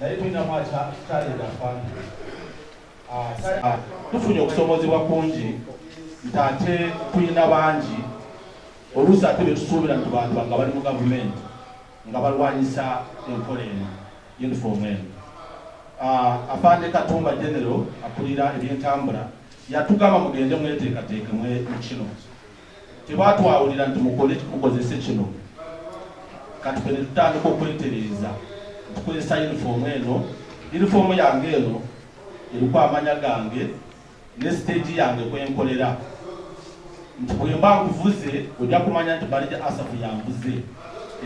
Naye tulinamu challenge, afande. Tufunye okusomozebwa kungi nti ate tulina bangi oluusi ate betusuubira nti bantu nga bali mu gavumenti nga balwanyisa enkola eno, uniform eno. Afande Katumba General akulira ebyentambula yatugamba, "Mugende mweteekateeke mu kino." Tebatwawulira nti mukole, mukozese kino. Kati ffe ne tutandika okwetereeza, tukozesa uniform eno. Uniform yange eno eriko amanya gange ne stage yange kwenkolera, nti bwe mba nkuvuze ojja kumanya nti Balija Asafu yanvuze,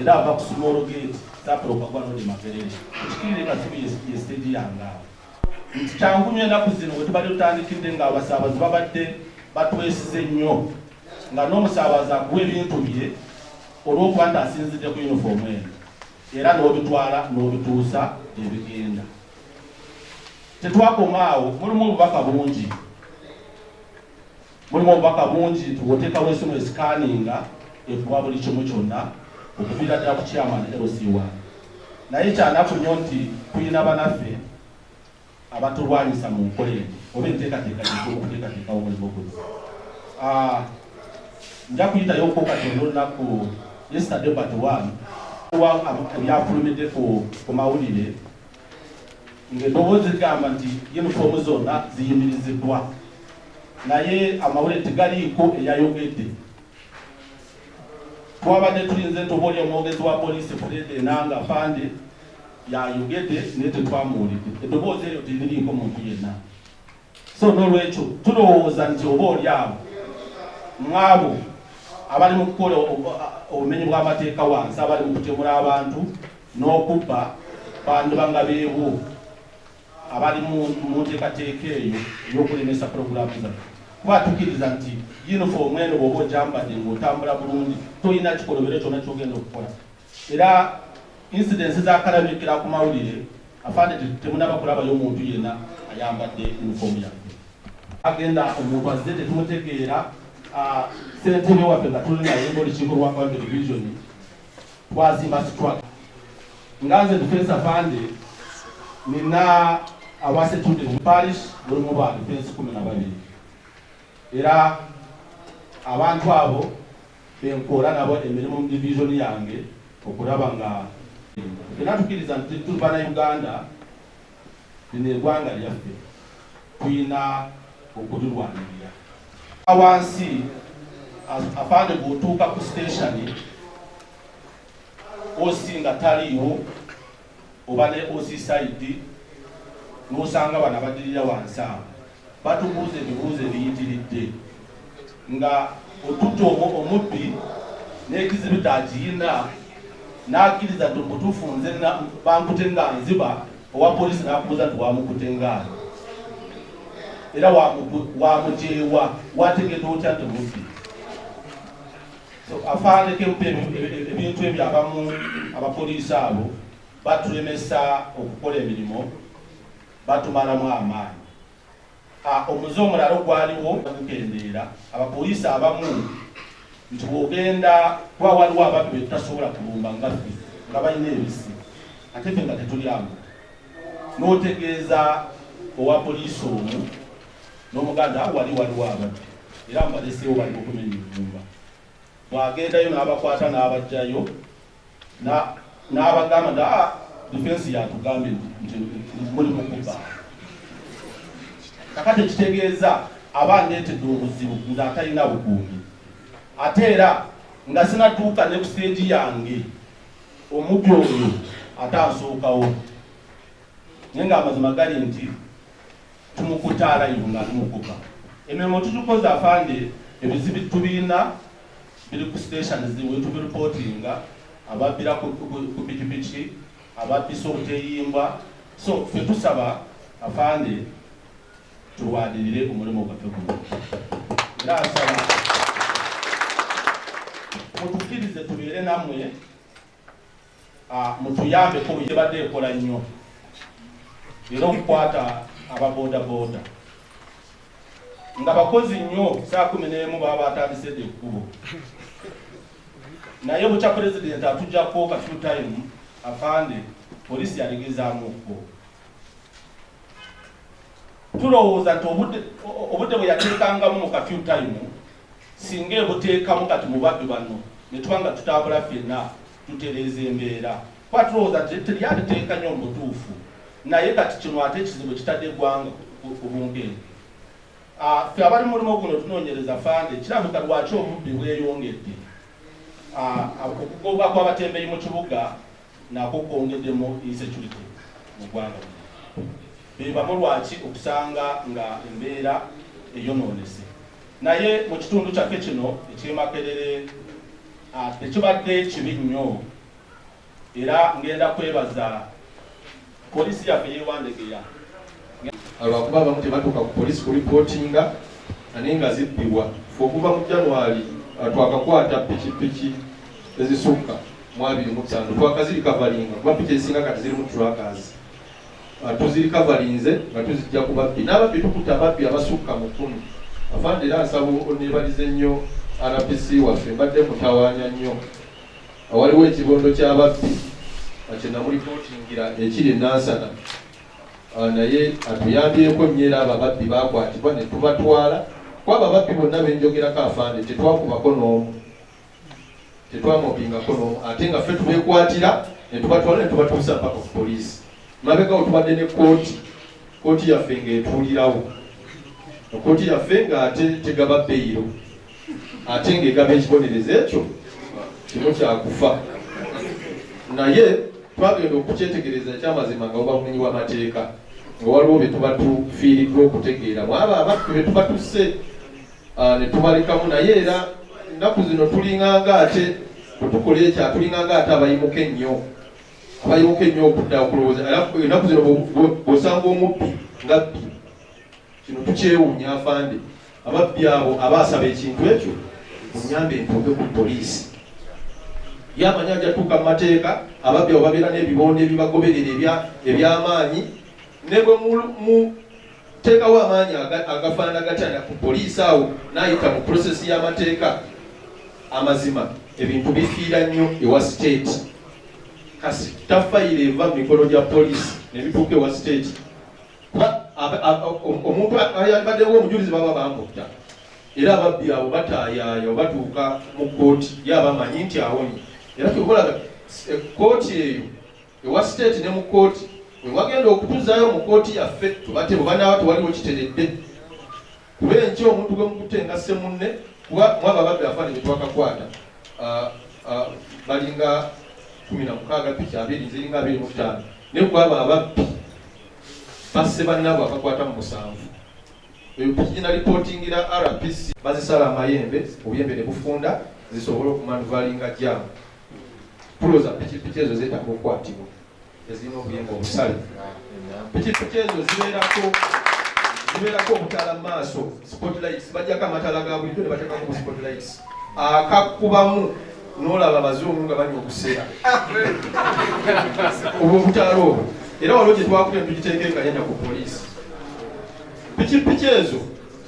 era ava ku small gate Sapolo Kagwa nodi Makerere ekikirire Kasibu, ye stage yange awo. Nti kyangu nnyo ennaku zino we tubadde tutandikidde ng'abasaabazi babadde batwesize nnyo, nga n'omusaabazi akuwa ebintu bye olw'okuba nti asinzidde ku uniform eno, era n'obitwala n'obituusa gye bigenda. Tetwakoma awo, mulimu obubaka bungi, mulimu obubaka bungi nti bw'oteekawo esimu escanninga, ekuwa buli kimu kyonna okuviira ddala ku chairman LC1. Naye kyanaku nnyo nti tulina banaffe abatulwanyisa mu nkola eno oba enteekateeka gyetuokuteekateekawo omulimu guno. Nja kuyitayo katono olunaku yesterday but one ebyafulumidde ku mawulire ng'eddoboozi ligamba nti yunifoomu zonna ziyimiriziddwa, naye amawulire tegaliiko eyayogedde. Twabadde tulinze nti oba oli omwogezi wa poliisi Fred Enanga Afande yayogedde, naye tetwamuwulidde. Eddoboozi eryo teririiko muntu yenna. So n'olwekyo tulowooza nti oba oli abo mwabo abali mu kukola obumenyi bw'amateeka wansi, abali mu kutemula abantu n'okubba, bandiba nga beebo abali mu nteekateeka eyo ey'okulemesa puroguramu zaffe, kuba tukkiriza nti yunifoomu eno bw'oba ogyambadde ng'otambula bulungi, tolina kikolobero kyonna kyogenda okukola. Era incidents zakalabikira ku mawulire, afande, temunaba kulabayo omuntu yenna ayambadde yunifoomu yaffe agenda. Omuntu azze tetumutegeera. Ssentebe waffe nga tuli naye ng'olukiiko lwa Kawempe Division, twazimba structure. Nga nze defense afande, nina aba security mu parish, mulimu ba defense 12, era abantu abo benkola nabo emirimu mu division yange okulaba nga fena tukkiriza nti tuli bannayuganda, lino eggwanga lyaffe, tuyina okulirwanirira. Wansi, afande, bw'otuuka ku station, OC nga taliiwo oba ne OC side, n'osanga bano abadirira wansi awo batubuuza ebibuuzo ebiyitiridde, nga otutte omubbi n'ekizibiti agiyina, n'akkiriza nti mubutuufu nze bankute nga nziba. Owa poliisi n'akubuuza nti wamukute ngaani, era wamujeewa, wategedde otya nti mubbi? So afande Kempe, ebintu ebyo abamu abapoliisi abo batulemesa okukola emirimu, batumalamu amaanyi. Omuze omulala ogwaliwo gukendeera, abapoliisi abamu nti bwogenda kuba waliwo ababbi betutasobola kulumba nga ffe, nga balina ebisi ate ffe nga tetulyamu, n'otegeeza owa poliisi omu n'omuganda wali waliwo ababbi era mbaleseewo bali okumenya ennyumba. Bw'agendayo n'abakwata n'abajjayo, n'abagamba nti, "Ah, defense yatugambye nti muli mukuba." Kakati ekitegeeza aba ndeetedde obuzibu nze atalina bukuumi, ate era nga sinatuuka ne ku stage yange, omubbi oyo ate ansookawo. Naye nga amazima gali nti tumukuta alive nga tumukuba. Emirimu tugikoze, afande, ebizibu tubiina biri ku station we tubireportinga, ababbira ku pikipiki, ababbisa obuteyimbwa. So ffe tusaba, afande, tulwanirire omulimu gwaffe guno, era nsaba mutukkirize tubeere nammwe, mutuyambeko. Yebadde ekola nnyo era okukwata ababoodabooda nga bakozi nnyo, saa 11 baba batandise dda ekkubo. Naye bukya pulezidenti atujjako ka few time, afande. Poliisi yaligezaamuko. Tulowooza nti obudde bwe yateekangamu mu curfew time, singa ebuteekamu kati mu babbi bano, ne tuba nga tutambula ffenna tutereeza embeera, kuba tulowooza nti teryaliteeka nnyo mu butuufu. Naye kati kino ate ekizibu kitadde eggwanga ku bunkenke. Ffe abali mu mulimu guno tunoonyereza, fande, kirabika lwaki obubbi bweyongedde. Okugobwa kw'abatembeyi mu kibuga nakwo kwongeddemu insecurity mu ggwanga lino. Bebamu lwaki okusanga nga embeera eyonoonese. Naye mu kitundu kyaffe kino eky'e Makerere, tekibadde kibi nnyo, era ngenda kwebaza poliisi yaffe y'e Wandegeya. Lwakuba abamu tebatuuka ku poliisi kuripootinga, naye nga zibbibwa. Fe okuva mu January twakakwata pikipiki ezisukka mu 25, twakazirecoveringa, kuba piki ezisinga kati ziri mu trackers. Tuzirecoverinze nga tuzijja ku babbi, n'ababbi tukutte ababbi abasukka mu 10. Afande, era nsaba oneebalize nnyo RPC waffe, mbadde mutawaanya nnyo. Waliwo ekibondo ky'ababbi kye namulipootingira ekiri e Nansana, naye atuyambyeko nnyo, era abo ababbi bakwatibwa ne tubatwala. Kwabo ababbi bonna benjogerako, afande, tetwakubako n'omu, tetwamobingako n'omu, ate nga ffe tubeekwatira ne tubatwala ne tubatuusa mpaka ku poliisi. Mabegawo tubadde ne kooti, kooti yaffe ng'etuulirawo, kooti yaffe ng'ate tegaba bail, ate ng'egaba ekibonerezo ekyo kimu kyakufa. Naye twagenda okukyetegereza ekyamazima nga buba bumenyi bw'amateeka, nga waliwo bye tuba tufiiriddwa okutegeera mu abo abaffe be tuba tusse, ne tubalekamu. Naye era ennaku zino tulinganga ate bwe tukola ekyo, tulinganga ate abayimuka ennyo, abayimuka ennyo okudda okulowooza. Era ennaku zino bw'osanga omubbi nga bbi, kino tukyewuunya, afande. Ababbi abo aba asaba ekintu ekyo, munyambe ntuuke ku poliisi, ye amanyi ajja tuuka mu mateeka. Ababbi abo babeera n'ebibondo ebibagoberera eby'amaanyi, ne bwe muteekawo amaanyi agafaanana gatya ku poliisi awo, n'ayita mu process y'amateeka. Amazima ebintu bifiira nnyo ewa state. Kasita fayiro eva mu mikono gya poliisi ne bituuka ewa state, kuba omuntu ayandibaddewo omujulizi baba bamutta. Era ababbi abo bataayaaya, batuuka mu kooti ye abamanyi nti awonye. Era kyobalaga kooti eyo ewa state ne mu kooti wewagenda okutuzaayo mu kooti yaffe, tubate bwe banaaba tewaliwo kiteredde, kuba enkya omuntu gwe mukutte nga munne. Kuba mwabo ababbi, afaani, betwakakwata balinga 16, piki 20, ziringa 25, naye kwabo ababbi basse bannaabwe abakwata mu musanvu. Eyo piki gina ripootingira RPC, bazisala amayembe, obuyembe ne bufunda, zisobole okumaneuveringa jam. Tulowooza pikipiki ezo zeetaaga okukwatibwa, ezirina obuyembe obusale. Pikipiki ezo zibeerako obutaala mu maaso, spotlights. Bajjako amataala ga bulijjo ne bateekako bu spotlights, akakubamu n'olaba abazungu nga banywa obuseera obwo obutaala obwo. Era waliwo gye twakubye ne tugiteeka e Kanyanya ku poliisi. Pikipiki ezo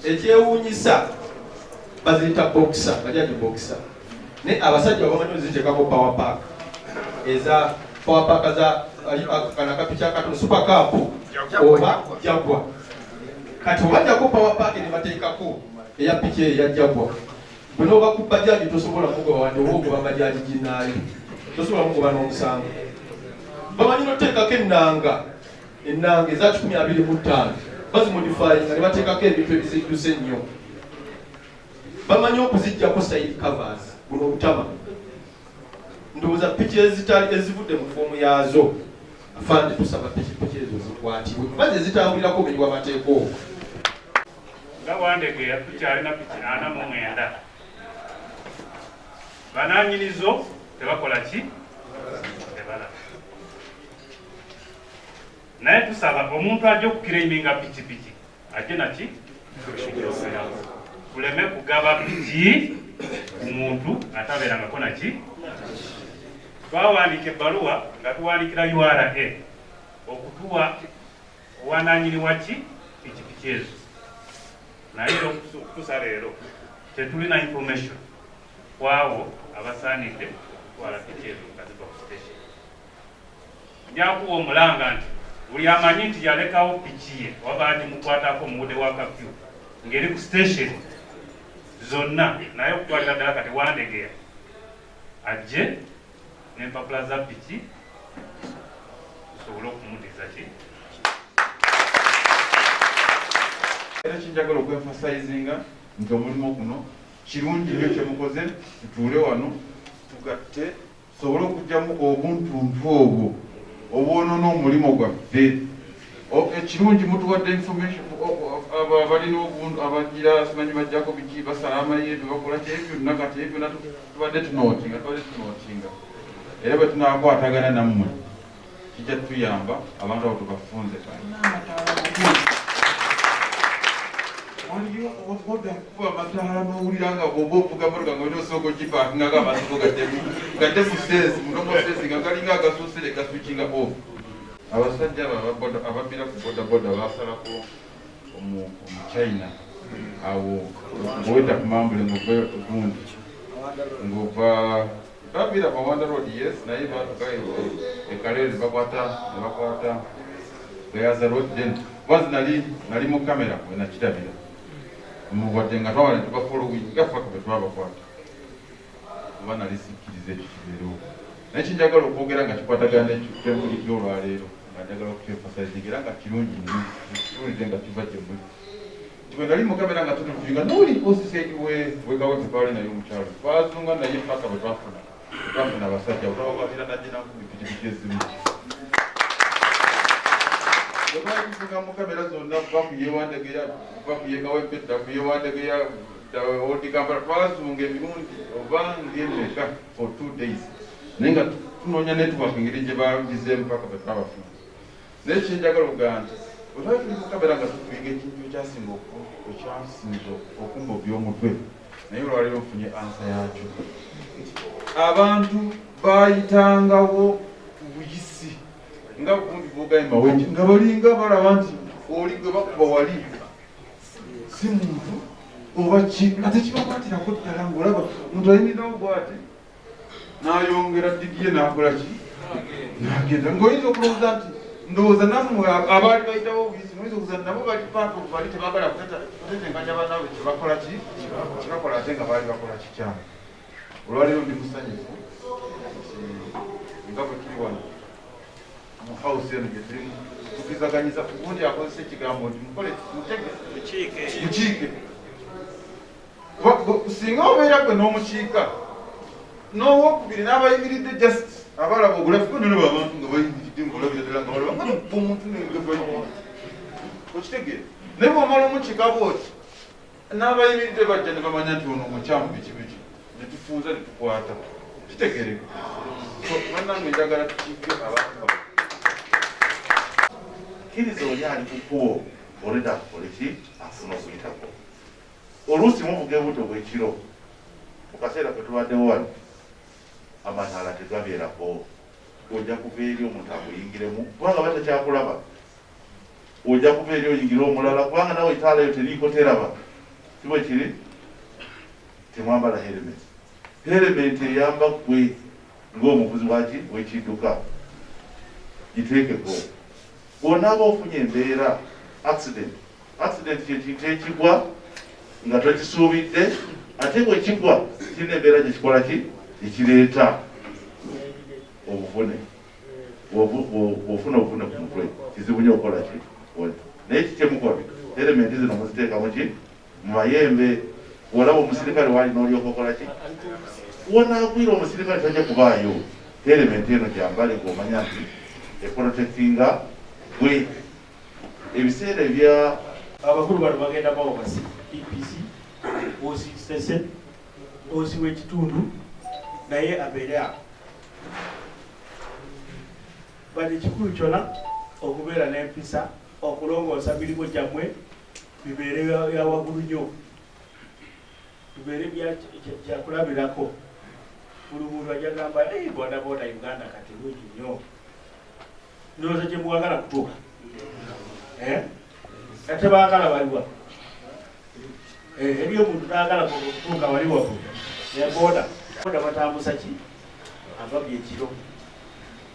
ekyewuunyisa baziyita boxer, bajaji boxer, ne abasajja bamanyi oziteekako power pack, eza power pack za kana akapiki akatono, Super Cub oba Jaguar. Kati obajjako power pack ne bateekako eya piki eyo eya Jaguar, bwe noba ku bajaji tosobola mugoba, wadde oba ogoba bajaji ginaayo tosobola mugoba n'omusango. Bamanyi noteekako ennanga, ennanga eza 125 bazimodifyinga ne bateekako ebintu ebizidduse ennyo. Bamanyi okuzijjako side covers, buno obutama. Ndowooza piki ezitali ezivudde mu form yaazo, afande, tusaba pikipiki ezo zikwatibwe, kuba ze zitambulirako obumenyi bw'amateeka obwo. Nga Wandegeya tukyalina piki 49, bananyinizo tebakola ki, tebalaba. Naye tusaba omuntu ajja okuclaiminga pikipiki ajje naki tuleme kugaba piki ku muntu atabeerangako naki. Twawandiika ebbaluwa nga tuwandikira URA okutuwa owananyini waki pikipiki ezo, naye era okutuusa leero tetulina information kwawo abasaanidde okutwala piki ezo nga ziva ku station. Njakuwa omulanga nti buli amanyi nti yalekawo piki ye oba bagimukwatako mu budde wa kafyu ng'eri ku station zonna, naye okutwalira ddala kati Wandegeya, ajje n'empapula za piki tusobole okumuddiza ki. Era kinjagala okwemphasizinga nti omulimu guno kirungi nnyo kyemukoze. Tutuule wano tugatte tusobole okugyamu obuntuntu obwo obwonoona omulimu gwaffe. Ekirungi mutuwadde information, abo abalina obuntu abagira simanyi bajjako biki, basala amayembe, bakola ki, ebyo byonna. Kati ebyo byonna tubadde tunootinga era bwe tunakwatagana nammwe kijja tutuyamba abantu abo tubafunze. Kale waliyo oboda kuba amataala n'owulira nga bw'oba ovuga motoka nga olina osooka ogipakingako amasimu gadde mu sense, mu normal sense, nga galinga agasuusire gaswitchinga off. Abasajja abo ababbira ku bodaboda basalako omuchina awo ng'oweta ku Mambule ng'ova gundi ng'ova babbira Mawanda Road, yes, naye batuka ekalere ne bakwata Gayaza Road. Then wazi nali mu kamera we nakirabira wadde nga twawala ne tubafollowinga paka bwe twabakwata, kuba nali sikkiriza ekyo kibeerewo. Naye kinjagala okwogera nga kikwatagana n'ekyempulidde olwaleero, nga njagala okukyemphasizinga era nga kirungi nnyo kiwulidde nga kiva gye muli, nti bwe nali mu kamera nga tutuvinga n'oli OCS wegawempe twali naye omukyalo twazunga naye paka bwe twafuna abasajja bwe twabakwatira Najjanankumbi pikipiki ezimu bwe twali tuvuga mu kamera zonna kuva ku yewandegeya, kuva ku yekawempe dda ku yewandegeya Old Kampala. Twazunga emirundi oba ng'emeka for 2 days, naye nga tunoonya network engeri gye bagizeemu paka bwe twabafuna. Naye kyenjagala okugamba nti bwe twali tuli mu kamera nga tutuyiga, ekintu ekyasinze okumbobya omutwe, naye olwaleero nfunye answer yakyo, abantu bayitangawo buyisi nga gundi bogaye Mawenje nga balinga balaba nti oli gwe bakuba wali si muntu oba ki, nga tekibakwatirako ddala, ngaolaba omuntu ayimirirawo bwati n'ayongera digi ye n'akola ki n'agenda, ng'oyinza okulowooza nti ndowooza nammwe abaali bayitawo obuyisi muyinza okuza nabo bali part of bali tebaagala kutetenkanya bannaabwe kyebakola ki kyebakola, ate nga baali bakola kikyamu. Olwaleero ndi musanyufu nti nga bwe tuli wano mu house eno gye tulimu tukizaganyiza gundi akozesa ekigambo nti mukole mutege mukiike. Singa obeera gwe n'omukiika n'owokubiri n'abayimiridde, just abalaba obulafu nolaba abantu nga bayimiridde ngaolabira ddala nga balaba nga omuntu nenga bayimiridde, okitegeera? Naye bwomala omukiika bwoti n'abayimiridde bajja ne bamanya nti ono omukyamu biki biki, ne tufunza ne tukwata. Kitegeereka? So bannange, njagala tukiike abantu abo. Kkiriza oli ali ku kkubo oleda akukole ki afuna okuyitako. Oluusi muvuga ebudde obwekiro, mu kaseera ke tubaddewo wano amataala tegabeerako, ojja kuva eri omuntu akuyingiremu kubanga batakyakulaba, ojja kuva eri oyingire omulala kubanga nawe etaala eyo teriiko teraba. Si bwe kiri? Temwambala helmet. Helmet eyamba ggwe ng'omuvuzi waki w'ekidduka. Giteekeko bw'onaaba ofunye embeera accident. Accident kyekintu ekigwa nga tokisuubidde, ate bwe kigwa kirina embeera gyekikola ki ekireeta obuvune. Bw'ofuna obuvune ku mutwe kizibu nnyo okukola ki. Naye kikyemukola, helmet zino muziteeka muki mu mayembe. Olaba omusirikale wali n'olyoka okola ki wonaagwira omusirikale tajja kubaayo. Helmet eno gyambale ng'omanya nti eprotectinga gwe ebiseera ebya Abakulu bano bagenda bawa basi DPC, OC station, OC w'ekitundu naye abeere awo. But ekikulu kyona okubeera n'empisa, okulongoosa mirimu gyammwe bibeere bya waggulu nnyo, bibeere byakulabirako. Buli muntu ajja gamba, "Hey, bodaboda Uganda kati lungi nnyo." Ndowooza gye mwagala kutuuka. Eh? Ate baagala baliwa? Eh, eriyo omuntu taagala kutuuka wali waggulu. Naye boda boda batambuza ki ababbi ekiro.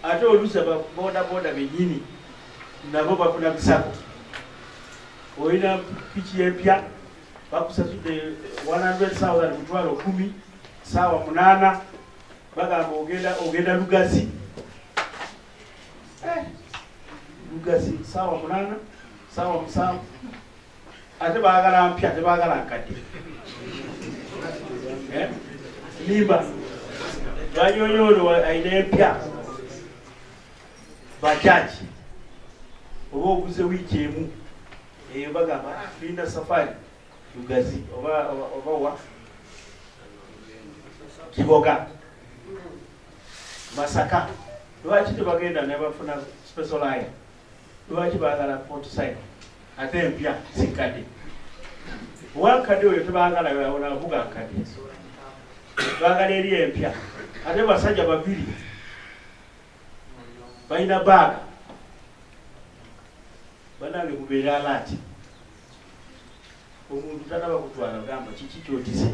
Ate oluusi ababodaboda bennyini nabo bafuna bisako. Olina piki empya, bakusasudde 100,000, 100,000, 8:00, bagamba ogenda Lugazi. Lugazi 8:00, 7:00, ate baagala mpya, tebaagala nkadde. Nimba banyonyoolo alina empya bajaji, oba oguze wiiki emu eyo, bagamba tulina safari Lugazi oba wa Kiboga, Masaka. Lwaki tebagenda nebafuna special line? Lwaki baagala motorcycle ate empya, sinkadde? Owankadde oyo tebaagala, avuga nkadde, baagala eri empya. Ate basajja babiri balina baaga. Banange, mubeere alert. Omuntu tanaba kutwala, gamba kiki kyotise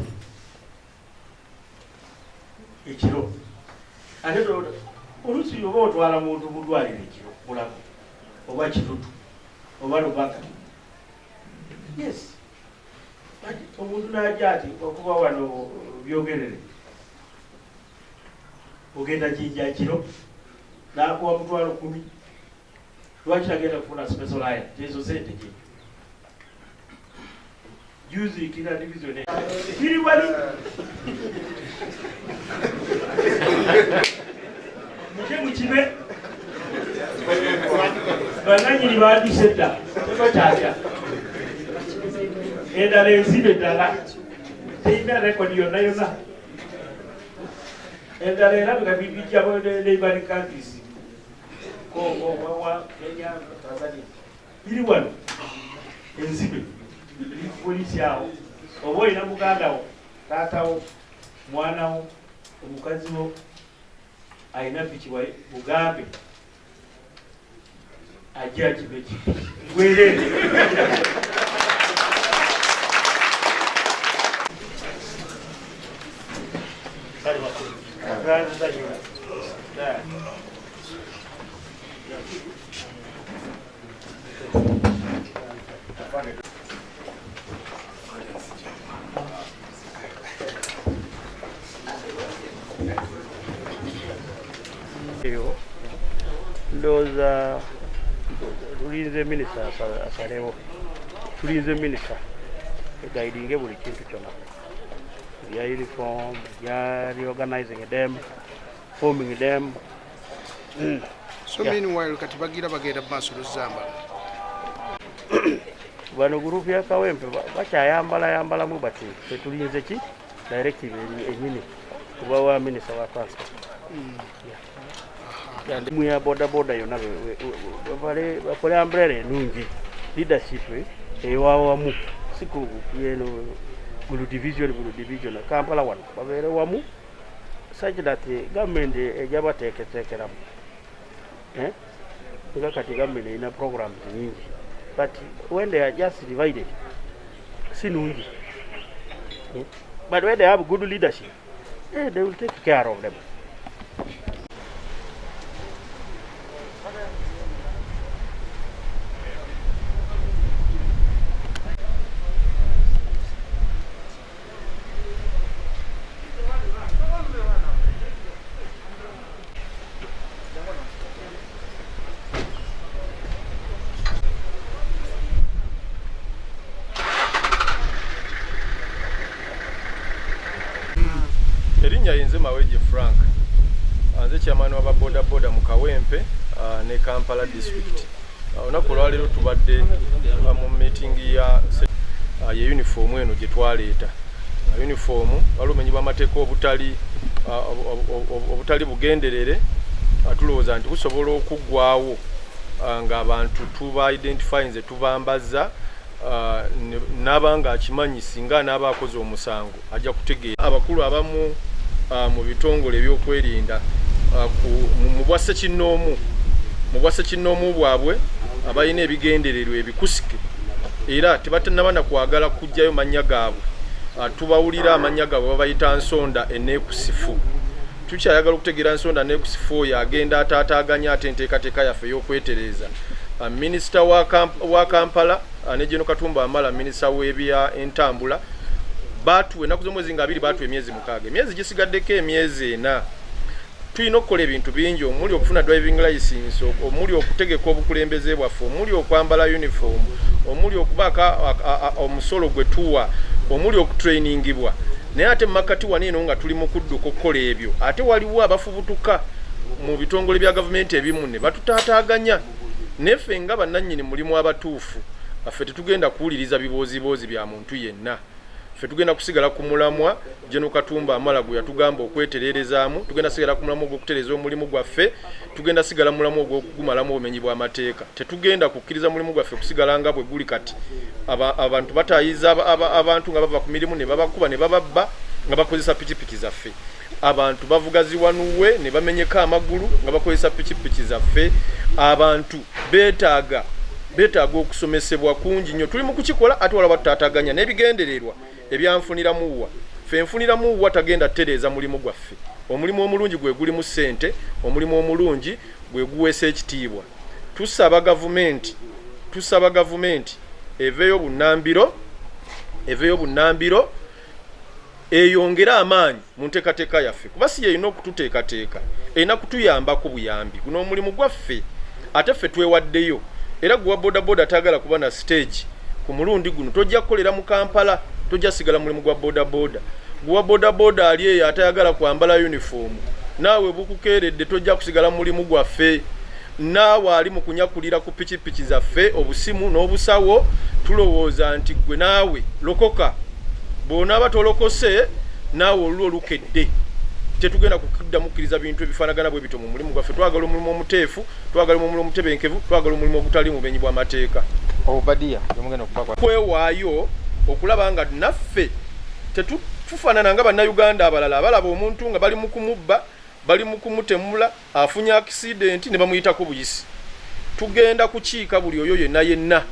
ekiro. Ate oluusi oba otwala muntu mu ddwaliro ekiro, Mulago oba Kitutu oba Lubaga, yes, but omuntu n'ajja ati okuba wano Byogerere, ogenda Jinja kiro, n'akuwa 100,000. Lwaki tagenda kufuna special line? Ezo sente gye juzi kira division biri wali muje mukibe, bananyini baduse dda, tebakyalya. Endala enzibe ddala, terina rekodi yonna yonna. Endala erabika bijja neighboring countries, Congo, wawa, Kenya, Tanzania. Biri wano enzibe, biri ku polisi awo. Oba olina muganda wo, taatawo, mwanawo, omukazi wo alina piki, mugambe ajja akibe kipi bwerere. Eyo ndowooza tulinze minisita asalewo, tulinze minisita eguidinge buli kintu kyonna, bya uniform, bya reorganizing them, forming them. So meanwhile kati bagira bagenda maaso luzambala? Bano gurupu ya Kawempe bakyayambala yambalamu, but tetulinze ki directive enyini kuba wa minisita wa transport. Mu ya boda boda yonna bakole umbrella enungi, leadership ewawamu, si ku eno buli division, buli division Kampala wano babeere wamu, such that government ejja bateeketeekeramu. Eh? Nga kati government erina programs nyingi, but when they are just divided, si nungi. Eh? But when they have good leadership, they will take care of them. Erinnya yenze Maweje Frank, nze chairman wa boda mu Kawempe ne Kampala district. Olunaku olwaleero tubadde mu meeting ya ye uniform eno gye twaleeta. Uniform waliwo obumenyi bw'amateeka obutali bugenderere. Tulowooza nti busobola okuggwawo ng'abantu tuba identify nze tubambaza, n'aba nga akimanyi singa anaaba akoze omusango ajja kutegeera. Abakulu abamu mu bitongole ebyokwerinda mu bwa ssekinnoomu bwabwe abalina ebigendererwa ebikusike era tebatannaba na kwagala kuggyayo mannya gaabwe. Tubawulira amannya gaabwe, babayita nsonda eneekusifu. Tukyayagala okutegeera nsonda nekusifu oyo agenda ataataaganya ate enteekateeka yaffe ey'okwetereeza. Minisita wa Kampala ne Gen Katumba Wamala, minisita w'ebya entambula, baatuwa ennaku z'omwezi nga 20, baatuwa emyezi 6, emyezi gisigaddeko emyezi 4. Tulina okukola ebintu bingi, omuli okufuna driving license, omuli okutegeka obukulembeze bwaffe, omuli okwambala uniform, omuli okubaako omusolo gwe tuwa, omuli okutrainingibwa. Naye ate mu makkati wano eno nga tuli mu kudduka okukola ebyo, ate waliwo abafubutuka mu bitongole bya gavumenti ebimu ne batutaataaganya. Neffe nga bannannyini mulimu abatuufu, ffe tetugenda kuwuliriza bibooziboozi bya muntu yenna. Ffe tugenda kusigala ku mulamwa Gen Katumba Wamala gwe yatugamba okwetererezaamu. Tugenda sigala ku mulamwa ogw'okutereeza omulimu gwaffe, tugenda sigala mu mulamwa ogw'okugumalamu obumenyi bw'amateeka. Tetugenda kukkiriza mulimu gwaffe kusigala nga bwe guli kati. Abantu bataayiza abantu nga bava ku mirimu ne babakuba ne bababba nga bakozesa pikipiki zaffe. Abantu bavuga ziwanuwe ne bamenyeka amagulu nga bakozesa pikipiki zaffe. Abantu beetaaga okusomesebwa kungi nnyo. Tuli mu kukikola ate wala batutaataganya n'ebigendererwa ebyanfuniramuwa. Ffe nfuniramuwa tagenda tereeza mulimu gwaffe. Omulimu omulungi gwe gulimu ssente, omulimu omulungi gwe guweesa ekitiibwa. Tusaba gavumenti eveeyo bunnambiro eyongere amaanyi mu nteekateeka yaffe, kuba si y'erina okututeekateeka, erina kutuyambako buyambi. Guno omulimu gwaffe ate ffe twewaddeyo. Era gwe wa bodaboda atayagala kuba na stage ku mulundi guno, tojja kukolera mu Kampala, tojja sigala mulimu gwa bodaboda. Gwe wa bodaboda ali eyo atayagala kwambala uniform, naawe bukukeeredde, tojja kusigala mulimu gwaffe. Naawe ali mu kunyakulira ku pikipiki zaffe obusimu n'obusawo, tulowooza nti ggwe naawe lokoka. Bw'onaaba tolokose, naawe olulwo olukedde. Tetugenda kuddamu kukkiriza bintu ebifaanagana bwe bityo mu mulimu gwaffe. Twagala omulimu omuteefu, twagala omulimu omutebenkevu, twagala omulimu ogutali mumenyi bw'amateeka. Kwewaayo okulaba nga naffe tetufaanana nga Bannayuganda abalala abalaba omuntu nga bali mu kumubba, bali mu kumutemula, afunye akisidenti ne bamuyitako buyisi. Tugenda kukiika buli oyo yenna yenna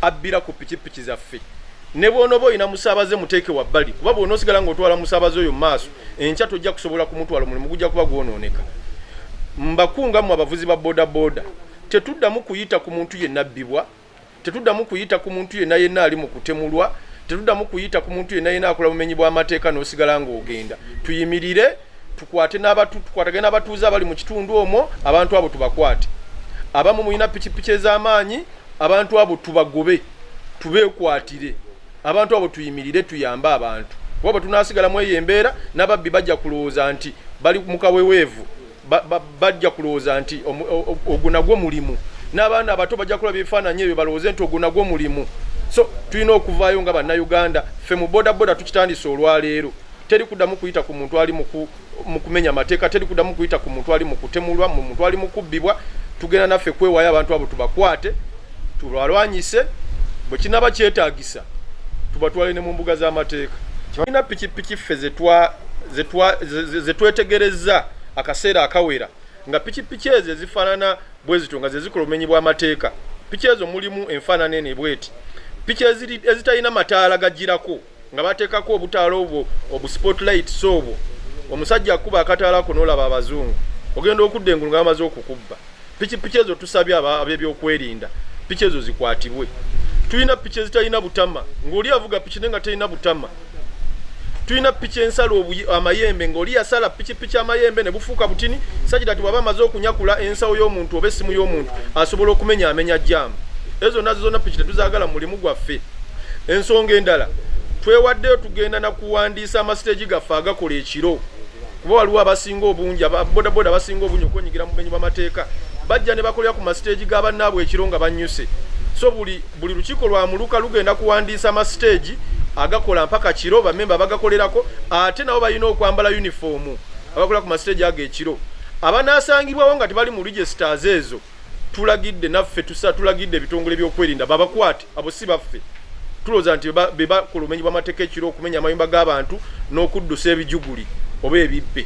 abbira ku pikipiki zaffe. Ne bw'onooba olina musaabaze muteeke wabbali, kuba bw'onoosigala ng'otwala musaabaze oyo mu maaso, enkya tojja kusobola kumutwala, omulimu gujja kuba gwonooneka. Mbakunga mmwe abavuzi ba bodaboda, tetuddamu kuyita ku muntu yenna abbibwa, tetuddamu kuyita ku muntu yenna yenna ali mu kutemulwa, tetuddamu kuyita ku muntu yenna yenna akola bumenyi bw'amateeka n'osigala ng'ogenda. Tuyimirire, tukwatagane n'abatuuze abali mu kitundu omwo, abantu abo tubakwate. Abamu mulina pikipiki ez'amaanyi, abantu abo tubagobe, tubeekwatire. Abantu abo tuyimirire, tuyambe abantu. Kuba bwe tunaasigalamu eyo embeera, n'ababbi bajja kulowooza nti bali mu kaweweevu, bajja kulowooza nti ogwo nagwo mulimu. N'abaana abato bajja kulaba ebifaananyi ebyo balowooze nti ogwo nagwo mulimu. So tulina okuvaayo nga Bannayuganda. Ffe mu bodaboda tukitandise olwaleero. Teri kuddamu kuyita ku muntu ali mu kumenya amateeka, teri kuddamu kuyita ku muntu ali mu kutemulwa, mu muntu ali mu kubbibwa. Tugenda naffe kwewaayo abantu abo tubakwate, tubalwanyise, bwe kinaaba kyetaagisa tubatwale ne mu mbuga z'amateeka. Tulina pikipiki ffe ze twetegerezza akaseera akawera nga pikipiki ezo ezifaanana bwe zityo nga ze zikola obumenyi bw'amateeka. Piki ezo mulimu enfaanana eno ebweti, piki ezitalina mataala gagirako nga bateekako obutaala obwo obu spotlights obwo, omusajja akuba akataala ako n'olaba abazungu, ogenda okudda engulu nga bamaze okukubba. Pikipiki ezo tusabye ab'ebyokwerinda piki ezo zikwatibwe. Tulina piki ezitalina butama, ng'oli avuga piki naye nga terina butama. Tulina piki ensala amayembe, ng'oli yasala pikipiki amayembe ne bufuuka butini, sajira ti bw'aba amaze okunyakula ensawo y'omuntu oba essimu y'omuntu asobola okumenya amenya jaamu. Ezo nazo zonna piki tetuzaagala mu mulimu gwaffe. Ensonga endala, twewaddeyo tugenda na kuwandiisa amasiteegi gaffe agakola ekiro, kuba waliwo abasinga obungi, ababodaboda abasinga obungi okwenyigira mu bumenyi bw'amateeka bajja ne bakolera ku masiteegi ga bannaabwe ekiro nga bannyuse. So buli lukiiko lwa muluka lugenda kuwandiisa amasiteegi agakola mpaka kiro, bamemba abagakolerako, ate nabo balina okwambala yunifoomu abakola ku masiteegi ago ekiro. Abanaasangibwawo nga tebali mu registers ezo, tulagidde naffe tulagidde ebitongole by'okwerinda babakwate. Abo si baffe. Tulowooza nti be bakola obumenyi bw'amateeka ekiro, okumenya amayumba g'abantu n'okuddusa ebijuguli oba ebibbe.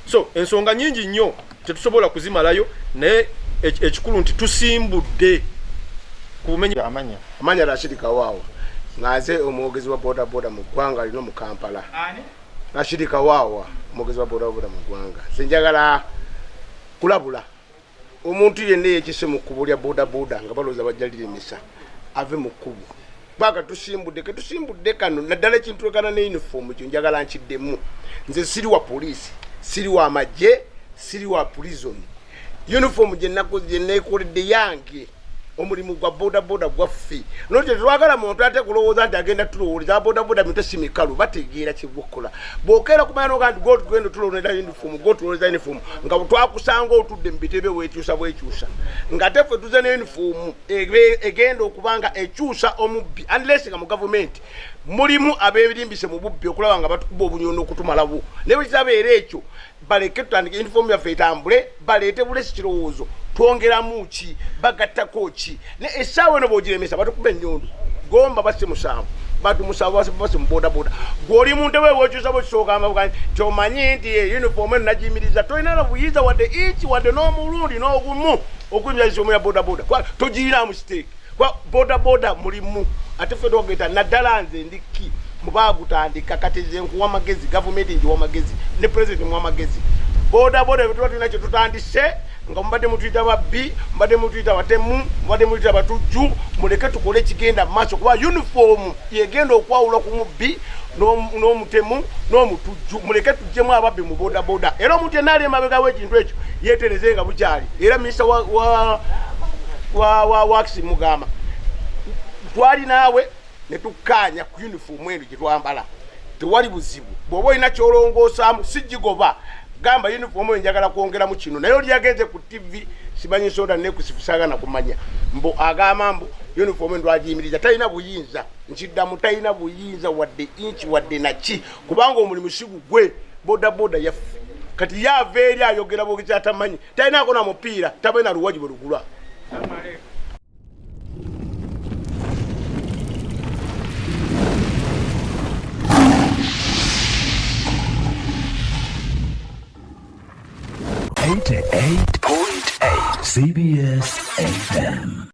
So ensonga nyingi nnyo tetusobola kuzimalayo, naye ekikulu nti tusimbudde ku bumenyi. Amanya Rashid Kawaawa, nga nze omwogezi wa bodaboda mu ggwanga lino mu Kampala. Rashidi Kawawa, omwogezi wa bodaboda mu ggwanga. Nze njagala kulabula omuntu yenna eyekise mu kkubo lya bodaboda nga balowooza bajja liremesa, ave mu kkubo. Paka tusimbudde, ketusimbudde kano naddala ekintu ekana ne uniform kyo njagala nkiddemu. Nze siri wa poliisi, siri wa magye, siri wa prison. Uniform gye nakoze, gye neekoledde yange. Omulimu gwa bodaboda gwaffe. Nolwekyo tetwagala muntu ate kulowooza nti agenda tulowooleza. Bodaboda mitwe si mikalu, bategeera kyebukola. Bw'okeera kumanya noga nti gwe tugenda tulondera uniform, gwe tulondera uniform, nga twakusanga otudde mu bitebe weekyusa bwekyusa, nga ate ffe tuze ne uniform egenda okuba nga ekyusa omubbi, unless nga mu gavumenti mulimu abeerimbise mu bubbi okulaba nga batukuba obunyono okutumalawo. Naye bwe kitabeera ekyo, baleke tutandike uniform yaffe etambule, baleete bulesi kirowoozo twongeramu ki, bagattako ki. Ne essaawa eno bw'ogiremesa batukuba ennyondo. Gomba basse 7, bantu 7 basse mu bodaboda. Gw'oli mu ntebe weekyusa bwekisooka amabuga nti omanyi nti uniform eno nagiyimiriza, tolina na buyinza wadde inchi wadde n'omulundi n'ogumu okuyimiriza uniform ya bodaboda, kuba togirinamu siteeki, kuba bodaboda mulimu ate ffe twogeta. Naddala nze ndi ki mubaagutandika. Kati nze nkuwa magezi, gavumenti ngiwa magezi ne pulezidenti muwa magezi. Bodaboda bwe tuba tulina kye tutandise, nga mubadde mutuyita babbi, mubadde mutuyita batemu, mubadde mutuyita batujju, muleke tukole ekigenda mu maaso, kuba uniform yegenda okwawula ku mubbi n'omutemu n'omutujju. Muleke tuggyemu ababbi mu bodaboda, era omuntu yenna ali emabega w'ekintu ekyo yeetereze nga bukyali. Era minisita wa works mugamba twali naawe ne tukkaanya ku uniform eno gye twambala, tewali buzibu. Bw'oba olina ky'olongoosaamu, si gigoba, gamba uniform eyo njagala kwongeramu kino. Naye oli yagenze ku TV, simanyi nsonda nekusifusagana kumanya mbu agamba mbu uniform eno twagiyimiriza. Talina buyinza, nkiddamu, talina buyinza wadde inchi wadde naki, kubanga omulimu si gugwe, bodaboda yaffe. Kati ye ava eri ayogera bwogezi atamanyi, talinaako na mupiira, tabe na luwagi bwe lugula. 88.8 CBS FM.